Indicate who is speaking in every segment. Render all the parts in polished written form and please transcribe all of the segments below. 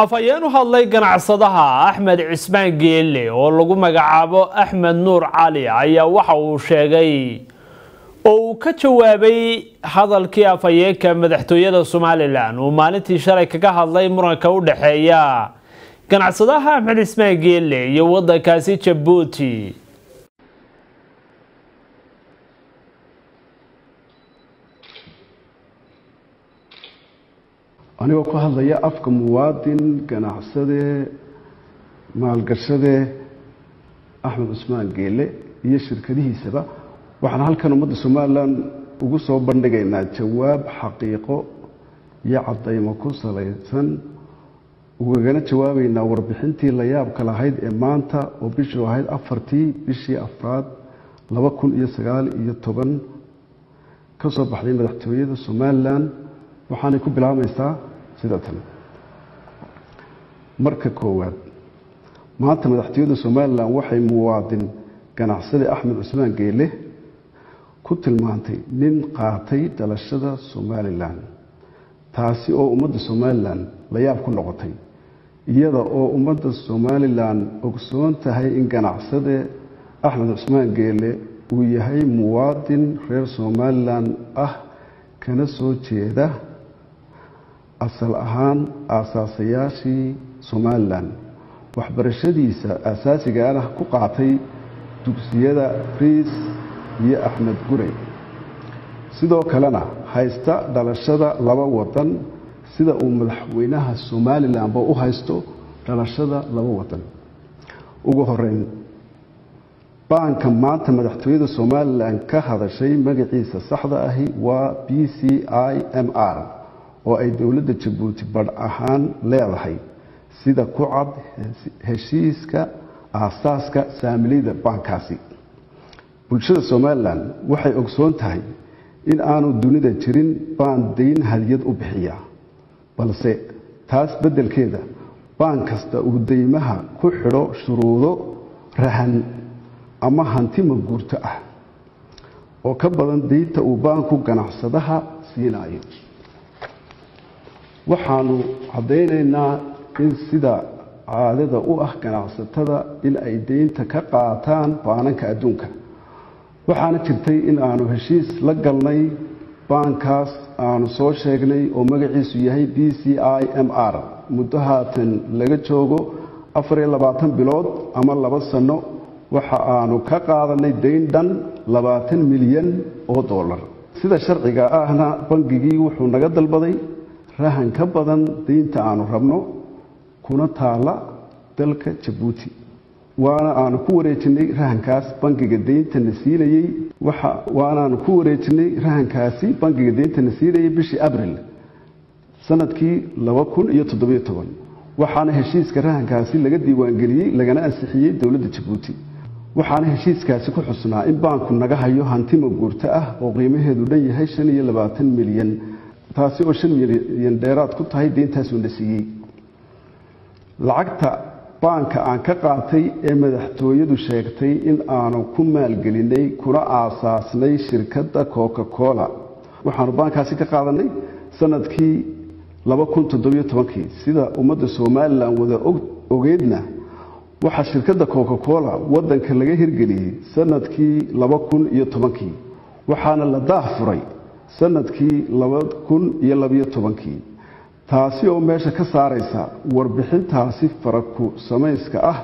Speaker 1: Afhayeen u hadlay ganacsadaha Axmed Cismaan Geelle oo lagu magacaabo Axmed Nuur Cali ayaa waxa uu sheegay oo uu ka jawaabay hadalkii afhayeenka madaxtooyada Somalilan uu maalintii shalay kaga hadlay muranka u dhexeeya ganacsadaha Axmed Cismaan Geelle iyo wadankaasi Jabuuti.
Speaker 2: Anigoo ku hadlaya afka muwaadin ganacsade maalgashade Axmed Cusmaan Geele iyo shirkadihiisaba, waxaan halkan ummadda Somalilan ugu soo bandhigaynaa jawaab xaqiiqo iyo caddaymo ku salaysan, ugagana jawaabaynaa warbixintii la yaabka lahayd ee maanta oo bishuu ahayd 4tii bishii afraad 2019 ka soo baxday madaxtooyada Somalilan. Waxaanay ku bilaabmaysaa sida tan. Marka koowaad, maanta madaxtooyada Somalilan waxay muwaadin ganacsade Axmed Cusmaan Geele ku tilmaantay nin qaatay dhalashada Somalilan, taasi oo ummadda Somalilan la yaab ku noqotay, iyada oo ummadda Somalilan ogsoon tahay in ganacsade Axmed Cusmaan Geele uu yahay muwaadin reer Somalilan ah, kana soo jeeda asal ahaan aasaasayaashii Somalilan, waxbarashadiisa aasaasigaana ku qaatay dugsiyada Riis iyo Axmed Gurey, sidoo kalena haysta dhalashada laba wadan, sida uu madaxweynaha Somalilanba u haysto dhalashada laba wadan. Ugu horeyn, baanka maanta madaxtooyada Somalilan ka hadashay magaciisa saxda ahi waa B C I M R oo ay dowladda Jabuuti badh ahaan leedahay, sida ku cad heshiiska aasaaska saamilida baankaasi. Bulshada Somalilan waxay ogsoon tahay in aanu dunida jirin baan dayn hadiyad u bixiya, balse taas beddelkeeda baan kasta uu deymaha ku xidho shuruudo rahan ama hanti maguurto ah oo ka badan deynta uu baanku ganacsadaha siinayo. Waxaanu caddaynaynaa in sida caadada u ah ganacsatada in ay deynta ka qaataan baananka adduunka, waxaana jirtay in aanu heshiis la galnay baankaas aanu soo sheegnay oo magaciisu yahay B C I M R muddo haatan laga joogo 24 bilood ama 2 sano. Waxa aanu ka qaadanay deyn dhan 20 milyan oo dollar. Sida sharciga ahna bangigii wuxuu naga dalbaday rahan ka badan deynta aanu rabno, kuna taala dalka Jabuuti, waana aanu ku wareejinay rahankaas bangiga deyntana siinayey. Waxa waanaanu ku wareejinay rahankaasi bangiga deyntana siinayey bishii Abril sanadkii 2017, waxaana heshiiska rahankaasi laga diiwaangeliyey lagana ansixiyey dowladda Jabuuti. Waxaana heshiiskaasi ku xusnaa in baanku naga hayo hanti maguurto ah oo qiimaheedu dhan yahay 25 milyan, taasi oo 5 milyan dheeraad ku tahay deyntaasuu na siiyey. Lacagta baanka aan ka qaatay ee madaxtooyadu sheegtay in aanu ku maalgelinay kuna aasaasnay shirkadda Coca Cola waxaanu baankaasi ka qaadanay sanadkii 2017kii. Sida ummadda Somalilan wada ogeedna, waxaa shirkadda Coca Cola wadanka laga hirgeliyey sanadkii 2010kii, waxaana la daah furay sanadkii 2012kii, taasi oo meesha ka saaraysa warbixintaasi faraku samayska ah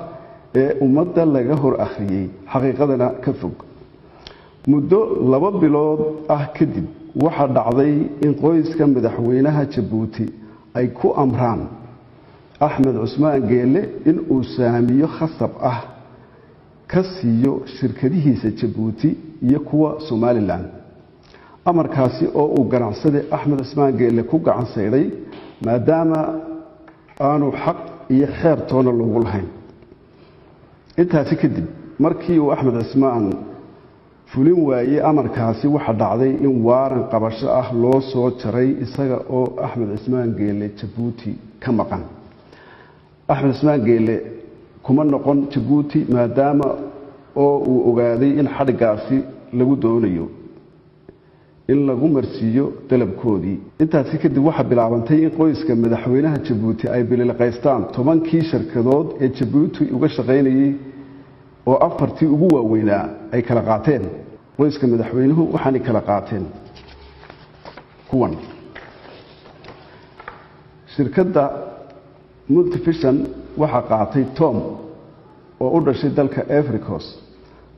Speaker 2: ee ummadda laga hor akhriyey, xaqiiqadana ka fog. Muddo 2 bilood ah kadib waxaa dhacday in qoyska madaxweynaha Jabuuti ay ku amraan Axmed Cusmaan Geele in uu saamiyo khasab ah ka siiyo shirkadihiisa Jabuuti iyo kuwa Somalilan, amarkaasi oo uu ganacsade Axmed Cusmaan Geele ku gacan saydhay, maadaama aanu xaq iyo xeer toona loogu lahayn. Intaasi kadib, markii uu Axmed Cismaan fulin waayey amarkaasi, waxaa dhacday in waaran qabasho ah loo soo jaray isaga oo Axmed Cismaan Geele Jabuuti ka maqan. Axmed Cismaan Geele kuma noqon Jabuuti, maadaama oo uu ogaaday in xadhiggaasi lagu doonayo, in lagu marsiiyo dalabkoodii. Intaasi kadib waxaa bilaabantay in qoyska madaxweynaha Jabuuti ay bililiqaystaan 10kii shirkadood ee Jabuuti uga shaqaynayey oo 4tii ugu waaweynaa ay kala qaateen qoyska madaxweynuhu. Waxaanay kala qaateen kuwan: shirkadda Multivision waxaa qaatay Tom oo u dhashay dalka Africos,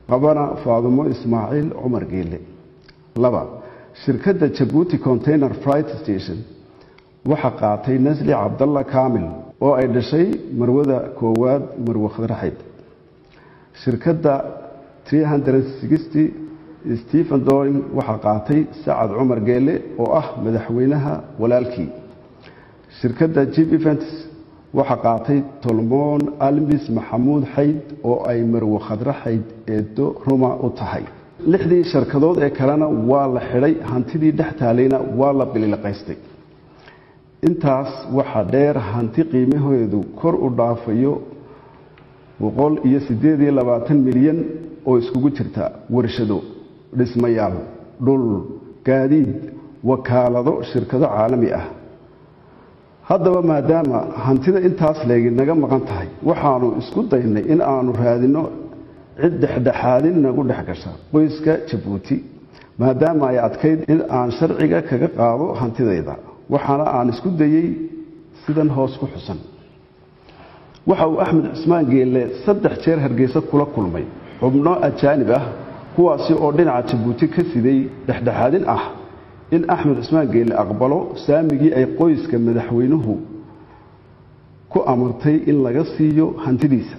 Speaker 2: qabana Faadumo Ismaaciil Cumar Geele. 2, shirkadda Jabuuti Container Freight Station waxaa qaatay Nasli Cabdalla Kamil oo ay dhashay marwada koowaad, Marwe Khadraxayd. Shirkadda 360 Stephen Doring waxaa qaatay Sacad Cumar Geele oo ah madaxweynaha walaalkii. Shirkadda Jib Events waxaa qaatay Tolmoon Almis Maxamuud Xayd oo ay Marwe Khadraxayd eedo ruma u tahay. 6dii shirkadood ee kalena waa la xidhay, hantidii dhex taalayna waa la bililiqaystay. Intaas waxaa dheer hanti qiimaheedu kor u dhaafayo 128 milyan oo iskugu jirta warshado, dhismayaal, dhul, gaadiid, wakaalado, shirkado caalami ah. Haddaba maadaama hantida intaas leegi naga maqan tahay, waxaanu isku daynay in aanu raadino cid dhexdhexaadin nagu dhex gasha qoyska Jabuuti, maadaama ay adkayd in aan sharciga kaga qaado hantidayda. Waxaana aan isku dayey sidan hoos ku xusan. Waxa uu Axmed Cismaan Geelle 3 jeer Hargeysa kula kulmay xubno ajaanib ah, kuwaasi oo dhinaca Jabuuti ka siday dhexdhexaadin ah in Axmed Cismaan Geelle aqbalo saamigii ay qoyska madaxweynuhu ku amartay in laga siiyo hantidiisa,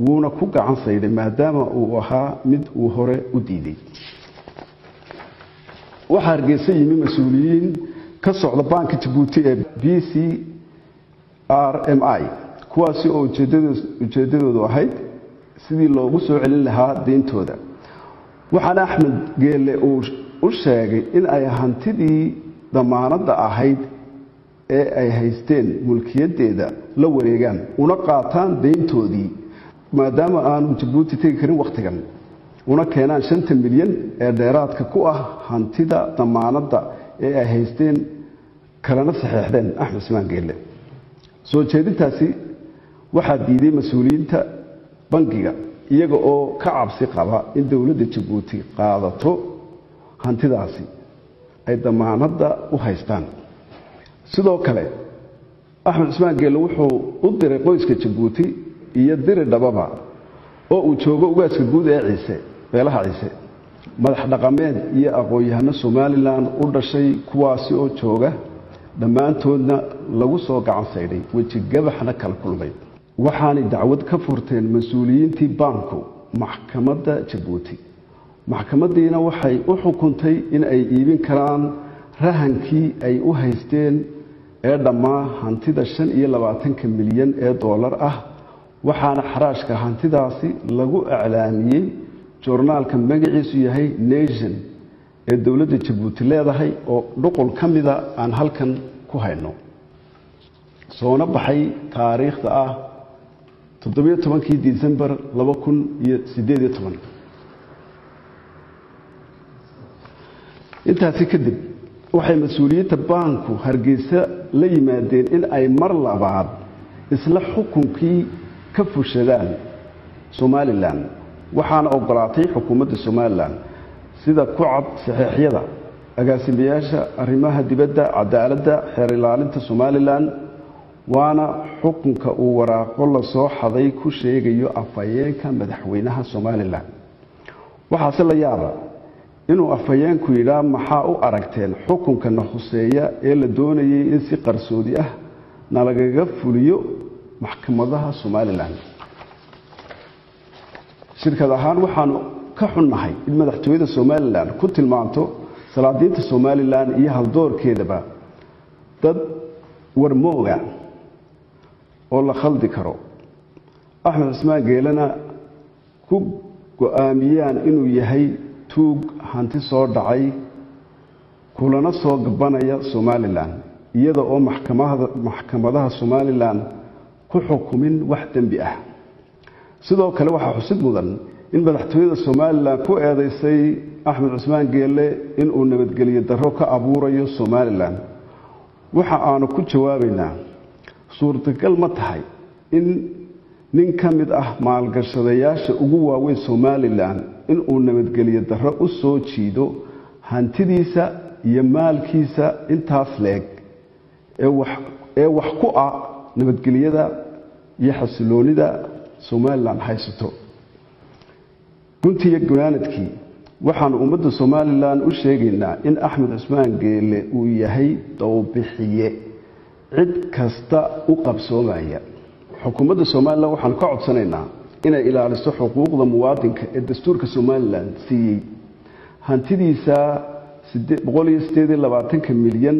Speaker 2: wuuna ku gacan saydhay maadaama uu ahaa mid uu hore u diiday. Waxaa Hargeysa yimi mas-uuliyiin ka socda baanka Jabuuti ee BCRMI, kuwaasi oo ujeeddadoodu ahayd sidii loogu soo celin lahaa deyntooda. Waxaana Axmed Geelle uu u sheegay in ay hantidii damaanadda ahayd ee ay haysteen mulkiyaddeeda la wareegaan una qaataan deyntoodii, maadaama aanu Jabuuti tegi karin wakhtigan, una keenaan 5ta milyan ee dheeraadka ku ah hantida damaanadda ee ay haysteen kalena saxeexdeen Axmed Cismaan Geelle. Soo jeedintaasi waxaa diiday mas-uuliyiinta bangiga, iyaga oo ka cabsi qaba in dowladda Jabuuti qaadato hantidaasi ay damaanadda u haystaan. Sidoo kale Axmed Cismaan Geelle wuxuu u diray qoyska Jabuuti iyo diri dhababa oo uu joogo ugaaska guud ee Ciise, beelaha Ciise, madax dhaqameed iyo aqoon-yahano Somalilan u dhashay, kuwaasi oo jooga dhammaantoodna lagu soo gacan saydhay, weji gabaxna kala kulmay. Waxaanay dacwad ka furteen mas-uuliyiintii baanku maxkamadda Jabuuti. Maxkamaddiina waxay u xukuntay in ay iibin karaan rahankii ay u haysteen ee dhammaa hantida 25ka milyan ee doolar ah. Waxaana xaraashka hantidaasi lagu iclaamiyey joornaalka magaciisu yahay Nation ee dowladda Jabuuti leedahay, oo dhuqul ka mida aan halkan ku hayno, soona baxay taariikhda ah 17kii December 2018. Intaasi kadib waxay mas-uuliyiinta baanku Hargeysa la yimaadeen in ay mar labaad isla xukunkii ka fushadaan Somalilan, waxaana ogolaatay xukuumadda Somalilan sida ku cad saxeexyada agaasimayaasha arrimaha dibadda, cadaaladda, xeer ilaalinta Somalilan, waana xukunka uu waraaqo lasoo xaday ku sheegayo afhayeenka madaxweynaha Somalilan. Waxaase la yaaba inuu afhayeenku yidhaa: "Maxaa u aragteen xukunka na khuseeya ee la doonayay in si qarsoodi ah nalagaga fuliyo maxkamadaha Somalilan?" Shirkad ahaan waxaanu ka xunnahay in madaxtooyada Somalilan ku tilmaanto salaadiinta Somalilan iyo haldoorkeedaba dad warmooga oo la khaldi karo, Axmed Cismaan Geelena ku go-aamiyaan inuu yahay tuug hanti soo dhacay kulana soo gabanaya Somalilan, iyada oo maxkamadaha Somalilan ku xukumin wax dembi ah. Sidoo kale waxaa xusid mudan In madaxtooyada Somalilan ku eedeysay Axmed Cusmaan Geelle inuu nabadgelyo darro ka abuurayo Somalilan, waxa aanu ku jawaabaynaa: suurtagal ma tahay in nin ka mid ah maalgashadayaasha ugu waaweyn Somalilan inuu nabadgelyo darro u soo jiido hantidiisa iyo maalkiisa intaas leeg ee wax ku ah nabadgelyada iyo xasiloonida Somalilan haysato? Guntiiyo gunaanadkii, waxaanu ummadda Somalilan u sheegaynaa in Axmed Cusmaan Geele uu yahay dowbixiye cid kasta u qabsoomaya. Xukuumadda Somalilan waxaanu ka codsanaynaa inay ilaaliso xuquuqda muwaadinka ee dastuurka Somalilan siiyey. Hantidiisa 128-ka milyan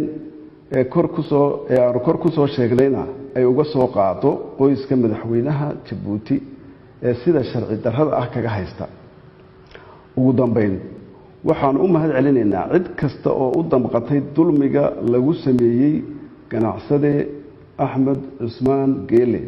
Speaker 2: ee kor kusoo ee aanu kor ku soo sheegnayna ay uga soo qaado qoyska madaxweynaha Jabuuti ee sida sharci darrada ah kaga haysta. Ugu dambeyn, waxaanu u mahad celinaynaa cid kasta oo u damqatay dulmiga lagu sameeyey ganacsade Axmed Cusmaan Geele.